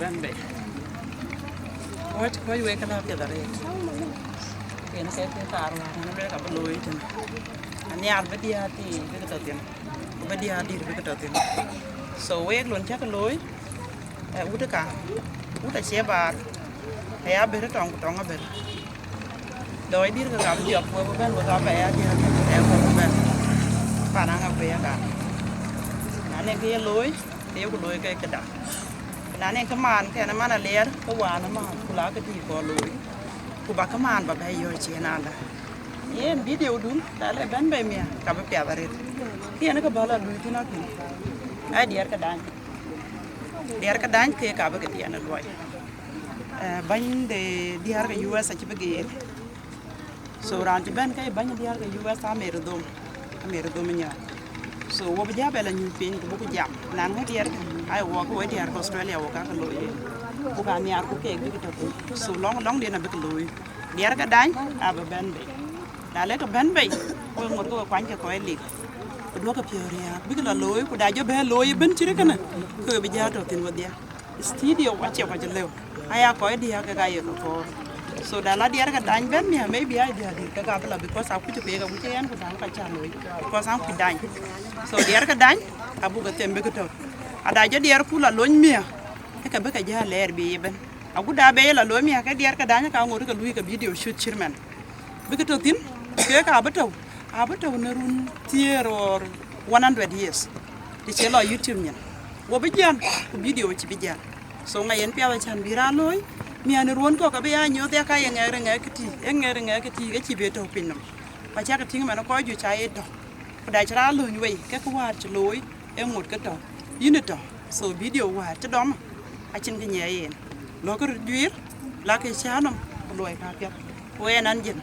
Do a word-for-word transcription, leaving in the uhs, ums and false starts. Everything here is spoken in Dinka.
Bɛ̈n bei. Wääc kɔc wek kënë apiɛth arëët. Yen ke ke kaar wäär ënë lueel ka bï looi tënë. Anhiaar bï diäär thii bï ke tɔ̈ thïn, ku bï diäär dït bï ke tɔ̈ thïn. So wek lon cäk looi, eh, wut ë ka, wut acie baar, aya bër tɔŋ ku tɔŋ abër. Dɔɔc dït ke ka bï dhiɔp ku wek bï bɛ̈n, wek ka bɛ ya diäär thii, aya ku bï bɛ̈n. Pan aŋa ku ye ka. Na ne ke ye looi, ke yeku looi ke këda. Na ne ke maan, ke ënë man aliɛr, ke waan ë maan, ku la ke tïï kɔɔr looi. Ku ba ke maan ba bɛ yɔ̈ɔ̈c ciëën ala. Yen video dun, da le bɛ̈n bei miäk, ka bï piath arëët. Ke yen ke bä la luui thïn akïn. Ai diɛɛr ke dany. Diɛɛr ke dany ke ka bï ke tiɛɛn ë luɔi. Eh, bäny de diäär ke U S acï bï geer. So raan cï bɛ̈n ke bäny diäär ke U S amer dhom, amer dhom nyɔɔk. So wo bï jabɛ la nyuc piny ku buku jam. Nan ŋö diɛɛr ke, ai wɔ ke we diäär ke Australia wo ka ke looi. Ku ka nhiaar ku keek bï ke tɔ̈ thïn. So lɔŋ, lɔŋ den abï ke looi. Diɛɛr ke dany, abï bɛ̈n bei. Na le ke bɛ̈n bei, ku ŋot ke we kuany ke kɔc lik. Ku duɔ̈k ke piɔ̈u riääk, bï ke la looi, ku da jɔ bɛ looi ëbën cït kënë, ke we bï jä tɔ̈ thïn wedhia. Studio acie kɔc lëu. Aya kɔc diäär ke ka ye ke kɔɔr. So da la diɛɛr ke dany bɛ̈n miäk, maybe ai diäär dït ke ka bï la, because akuc pek, akuc yen ku dany ka ca looi. Because an kuc dany. So diɛɛr ke dany, abuk ke them bï ke tɔ̈. Ada jɔ diɛɛr ku la lony miäk, ke ke bï ke jä lɛɛr bï ëbën. Agut da bɛ ye la looi miäk ke diɛɛr ke dany ka ŋot ke lui ke video shoot chairman. Bï ke tɔ̈ thïn, ke ka bï tɔ̈, abï tɔ̈ në run thiëër or one hundred years. Të cie lɔ YouTube nyin. Wo bï jän, ku video cï bï jän. So ŋa yen piath acän bï raan looi, miäk në ruɔ̈n kɔ̈k abï ya nyuɔ̈th ya ka ye ŋɛk rë ŋɛk këtï, ye ŋɛk rë ŋɛk këtï, ke cï bï tɔ̈ piny nɔm. Ku acäkï tïŋ man kɔc juëc ca ye tɔ̈. Ku dac raan lööny wei, ke kë wäär cï looi, e ŋot ke tɔ̈. Yïn ë tɔ̈. So video wäär cï dɔm, acïn kë nyiɛɛi yen. Lɔ̈kë röt juiir, lakë cä nɔm, ku luɔi ka piɛth. Ku en an jën.